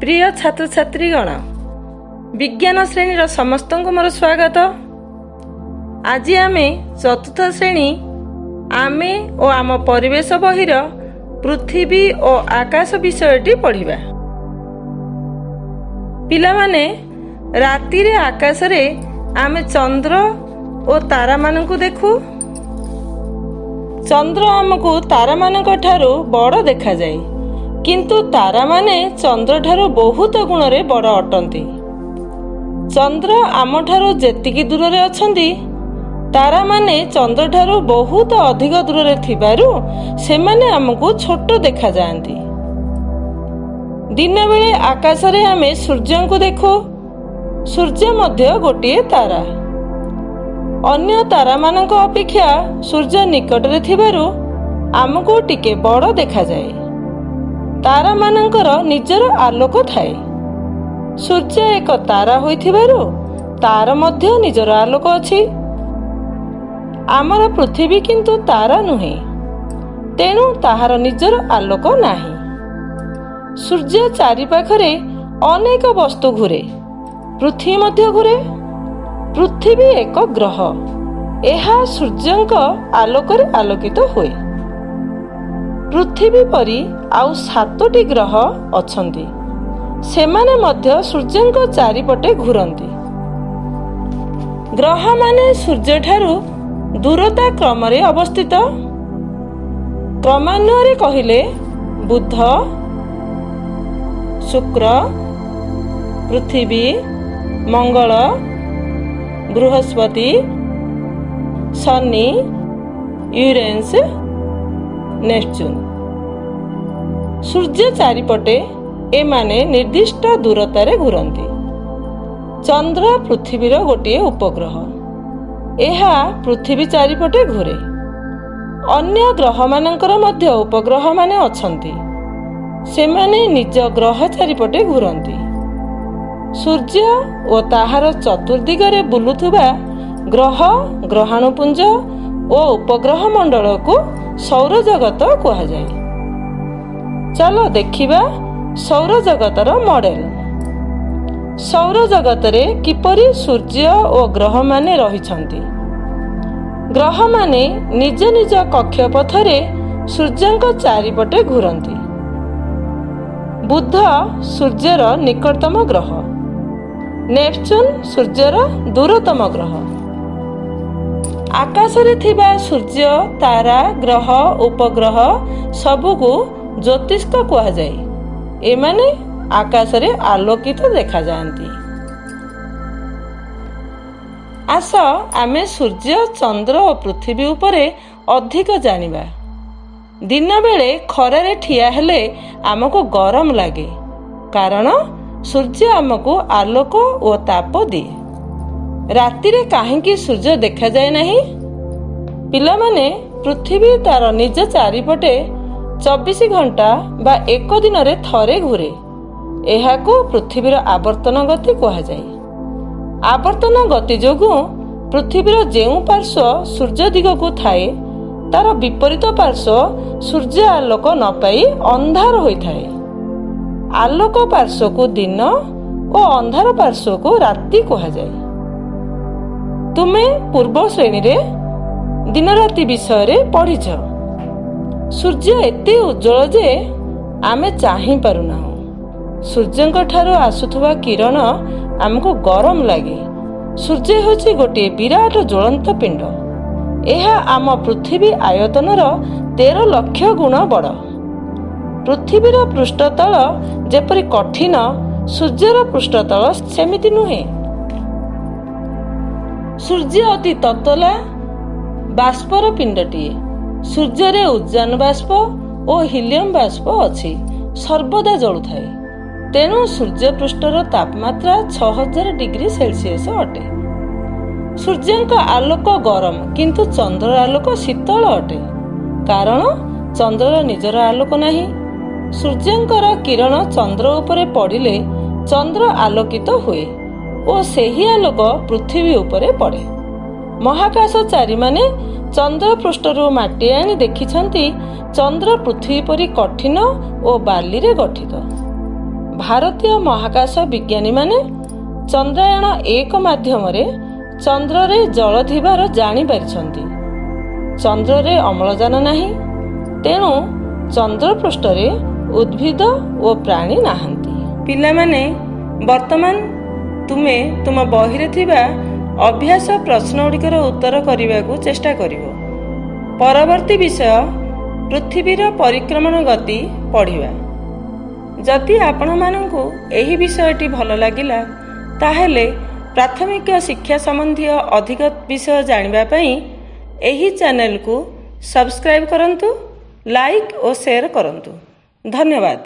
ପ୍ରିୟ ଛାତ୍ରଛାତ୍ରୀଗଣ, ବିଜ୍ଞାନ ଶ୍ରେଣୀର ସମସ୍ତଙ୍କୁ ମୋର ସ୍ୱାଗତ। ଆଜି ଆମେ ଚତୁର୍ଥ ଶ୍ରେଣୀ ଆମେ ଓ ଆମ ପରିବେଶ ବହିର ପୃଥିବୀ ଓ ଆକାଶ ବିଷୟଟି ପଢ଼ିବା। ପିଲାମାନେ, ରାତିରେ ଆକାଶରେ ଆମେ ଚନ୍ଦ୍ର ଓ ତାରାମାନଙ୍କୁ ଦେଖୁ। ଚନ୍ଦ୍ର ଆମକୁ ତାରାମାନଙ୍କ ଠାରୁ ବଡ଼ ଦେଖାଯାଏ, କିନ୍ତୁ ତାରାମାନେ ଚନ୍ଦ୍ରଠାରୁ ବହୁତ ଗୁଣରେ ବଡ଼ ଅଟନ୍ତି। ଚନ୍ଦ୍ର ଆମଠାରୁ ଯେତିକି ଦୂରରେ ଅଛନ୍ତି, ତାରାମାନେ ଚନ୍ଦ୍ରଠାରୁ ବହୁତ ଅଧିକ ଦୂରରେ ଥିବାରୁ ସେମାନେ ଆମକୁ ଛୋଟ ଦେଖାଯାଆନ୍ତି। ଦିନବେଳେ ଆକାଶରେ ଆମେ ସୂର୍ଯ୍ୟଙ୍କୁ ଦେଖୁ। ସୂର୍ଯ୍ୟ ମଧ୍ୟ ଗୋଟିଏ ତାରା। ଅନ୍ୟ ତାରାମାନଙ୍କ ଅପେକ୍ଷା ସୂର୍ଯ୍ୟ ନିକଟରେ ଥିବାରୁ ଆମକୁ ଟିକେ ବଡ଼ ଦେଖାଯାଏ। ତାରାମାନଙ୍କର ନିଜର ଆଲୋକ ଥାଏ। ସୂର୍ଯ୍ୟ ଏକ ତାରା ହୋଇଥିବାରୁ ତାର ମଧ୍ୟ ନିଜର ଆଲୋକ ଅଛି। ଆମର ପୃଥିବୀ କିନ୍ତୁ ତାରା ନୁହେଁ, ତେଣୁ ତାହାର ନିଜର ଆଲୋକ ନାହିଁ। ସୂର୍ଯ୍ୟ ଚାରିପାଖରେ ଅନେକ ବସ୍ତୁ ଘୁରେ। ପୃଥିବୀ ମଧ୍ୟ ଘୁରେ। ପୃଥିବୀ ଏକ ଗ୍ରହ। ଏହା ସୂର୍ଯ୍ୟଙ୍କ ଆଲୋକରେ ଆଲୋକିତ ହୁଏ। ପୃଥିବୀ ପରି ଆଉ ସାତୋଟି ଗ୍ରହ ଅଛନ୍ତି। ସେମାନେ ମଧ୍ୟ ସୂର୍ଯ୍ୟଙ୍କ ଚାରିପଟେ ଘୁରନ୍ତି। ଗ୍ରହମାନେ ସୂର୍ଯ୍ୟଠାରୁ ଦୂରତା କ୍ରମରେ ଅବସ୍ଥିତ। କ୍ରମାନ୍ୱୟରେ କହିଲେ ବୁଧ, ଶୁକ୍ର, ପୃଥିବୀ, ମଙ୍ଗଳ, ବୃହସ୍ପତି, ଶନି, ୟୁରେନସ୍, ନେପଚୁନ୍। ସୂର୍ଯ୍ୟ ଚାରିପଟେ ଏମାନେ ନିର୍ଦ୍ଦିଷ୍ଟ ଦୂରତାରେ ଘୁରନ୍ତି। ଚନ୍ଦ୍ର ପୃଥିବୀର ଗୋଟିଏ ଉପଗ୍ରହ। ଏହା ପୃଥିବୀ ଚାରିପଟେ ଘୁରେ। ଅନ୍ୟ ଗ୍ରହମାନଙ୍କର ମଧ୍ୟ ଉପଗ୍ରହମାନେ ଅଛନ୍ତି। ସେମାନେ ନିଜ ଗ୍ରହ ଚାରିପଟେ ଘୁରନ୍ତି। ସୂର୍ଯ୍ୟ ଓ ତାହାର ଚତୁର୍ଦିଗରେ ବୁଲୁଥିବା ଗ୍ରହ, ଗ୍ରହାଣୁପୁଞ୍ଜ ଓ ଉପଗ୍ରହ ମଣ୍ଡଳକୁ ସୌରଜଗତ କୁହାଯାଏ। ଚାଲ ଦେଖିବା ସୌରଜଗତର ମଡେଲ। ସୌରଜଗତରେ କିପରି ସୂର୍ଯ୍ୟ ଓ ଗ୍ରହମାନେ ରହିଛନ୍ତି। ଗ୍ରହମାନେ ନିଜ ନିଜ କକ୍ଷପଥରେ ସୂର୍ଯ୍ୟଙ୍କ ଚାରିପଟେ ଘୁରନ୍ତି। ବୁଧ ସୂର୍ଯ୍ୟର ନିକଟତମ ଗ୍ରହ। ନେପଚୁନ୍ ସୂର୍ଯ୍ୟର ଦୂରତମ ଗ୍ରହ। ଆକାଶରେ ଥିବା ସୂର୍ଯ୍ୟ, ତାରା, ଗ୍ରହ, ଉପଗ୍ରହ ସବୁକୁ ଜ୍ୟୋତିଷ୍କ କୁହାଯାଏ। ଏମାନେ ଆକାଶରେ ଆଲୋକିତ ଦେଖାଯାଆନ୍ତି। ଆସ, ଆମେ ସୂର୍ଯ୍ୟ, ଚନ୍ଦ୍ର ଓ ପୃଥିବୀ ଉପରେ ଅଧିକ ଜାଣିବା। ଦିନବେଳେ ଖରାରେ ଠିଆ ହେଲେ ଆମକୁ ଗରମ ଲାଗେ, କାରଣ ସୂର୍ଯ୍ୟ ଆମକୁ ଆଲୋକ ଓ ତାପ ଦିଏ। ରାତିରେ କାହିଁକି ସୂର୍ଯ୍ୟ ଦେଖାଯାଏ ନାହିଁ? ପିଲାମାନେ, ପୃଥିବୀ ତାର ନିଜ ଚାରିପଟେ 24 ଘଣ୍ଟା ବା ଏକ ଦିନରେ ଥରେ ଘୁରେ। ଏହାକୁ ପୃଥିବୀର ଆବର୍ତ୍ତନ ଗତି କୁହାଯାଏ। ଆବର୍ତ୍ତନ ଗତି ଯୋଗୁଁ ପୃଥିବୀର ଯେଉଁ ପାର୍ଶ୍ୱ ସୂର୍ଯ୍ୟ ଦିଗକୁ ଥାଏ, ତାର ବିପରୀତ ପାର୍ଶ୍ୱ ସୂର୍ଯ୍ୟ ଆଲୋକ ନ ପାଇ ଅନ୍ଧାର ହୋଇଥାଏ। ଆଲୋକ ପାର୍ଶ୍ୱକୁ ଦିନ ଓ ଅନ୍ଧାର ପାର୍ଶ୍ୱକୁ ରାତି କୁହାଯାଏ। ତୁମେ ପୂର୍ବ ଶ୍ରେଣୀରେ ଦିନରାତି ବିଷୟରେ ପଢ଼ିଛ। ସୂର୍ଯ୍ୟ ଏତେ ଉଜ୍ଜଳ ଯେ ଆମେ ଚାହିଁ ପାରୁନାହୁଁ। ସୂର୍ଯ୍ୟଙ୍କ ଠାରୁ ଆସୁଥିବା କିରଣ ଆମକୁ ଗରମ ଲାଗେ। ସୂର୍ଯ୍ୟ ହେଉଛି ଗୋଟିଏ ବିରାଟ ଜ୍ୱଳନ୍ତ ପିଣ୍ଡ। ଏହା ଆମ ପୃଥିବୀ ଆୟତନର 13 ଲକ୍ଷ ଗୁଣ ବଡ଼। ପୃଥିବୀର ପୃଷ୍ଠତଳ ଯେପରି କଠିନ, ସୂର୍ଯ୍ୟର ପୃଷ୍ଠତଳ ସେମିତି ନୁହେଁ। ସୂର୍ଯ୍ୟ ଅତି ତତଲା ବାଷ୍ପର ପିଣ୍ଡଟିଏ। ସୂର୍ଯ୍ୟରେ ଉଦଜାନ ବାଷ୍ପ ଓ ହିଲିୟମ ବାଷ୍ପ ଅଛି, ସର୍ବଦା ଜଳୁଥାଏ। ତେଣୁ ସୂର୍ଯ୍ୟ ପୃଷ୍ଠର ତାପମାତ୍ରା 6000 ଡିଗ୍ରୀ ସେଲସିୟସ ଅଟେ। ସୂର୍ଯ୍ୟଙ୍କ ଆଲୋକ ଗରମ, କିନ୍ତୁ ଚନ୍ଦ୍ରର ଆଲୋକ ଶୀତଳ ଅଟେ, କାରଣ ଚନ୍ଦ୍ରର ନିଜର ଆଲୋକ ନାହିଁ। ସୂର୍ଯ୍ୟଙ୍କର କିରଣ ଚନ୍ଦ୍ର ଉପରେ ପଡ଼ିଲେ ଚନ୍ଦ୍ର ଆଲୋକିତ ହୁଏ ଓ ସେହି ଆଲୋକ ପୃଥିବୀ ଉପରେ ପଡ଼େ। ମହାକାଶଚାରୀମାନେ ଚନ୍ଦ୍ର ପୃଷ୍ଠରୁ ମାଟି ଆଣି ଦେଖିଛନ୍ତି, ଚନ୍ଦ୍ର ପୃଥିବୀ ପରି କଠିନ ଓ ବାଲିରେ ଗଠିତ। ଭାରତୀୟ ମହାକାଶ ବିଜ୍ଞାନୀମାନେ ଚନ୍ଦ୍ରାୟଣ 1 ମାଧ୍ୟମରେ ଚନ୍ଦ୍ରରେ ଜଳ ଥିବାର ଜାଣିପାରିଛନ୍ତି। ଚନ୍ଦ୍ରରେ ଅମ୍ଳଜାନ ନାହିଁ, ତେଣୁ ଚନ୍ଦ୍ରପୃଷ୍ଠରେ ଉଦ୍ଭିଦ ଓ ପ୍ରାଣୀ ନାହାନ୍ତି। ପିଲାମାନେ, ବର୍ତ୍ତମାନ ତୁମେ ତୁମ ବହିରେ ଥିବା ଅଭ୍ୟାସ ପ୍ରଶ୍ନଗୁଡ଼ିକର ଉତ୍ତର କରିବାକୁ ଚେଷ୍ଟା କରିବ। ପରବର୍ତ୍ତୀ ବିଷୟ ପୃଥିବୀର ପରିକ୍ରମଣ ଗତି ପଢ଼ିବା। ଯଦି ଆପଣମାନଙ୍କୁ ଏହି ବିଷୟଟି ଭଲ ଲାଗିଲା, ତାହେଲେ ପ୍ରାଥମିକ ଶିକ୍ଷା ସମ୍ବନ୍ଧୀୟ ଅଧିକ ବିଷୟ ଜାଣିବା ପାଇଁ ଏହି ଚ୍ୟାନେଲକୁ ସବସ୍କ୍ରାଇବ୍ କରନ୍ତୁ, ଲାଇକ୍ ଓ ସେୟାର କରନ୍ତୁ। ଧନ୍ୟବାଦ।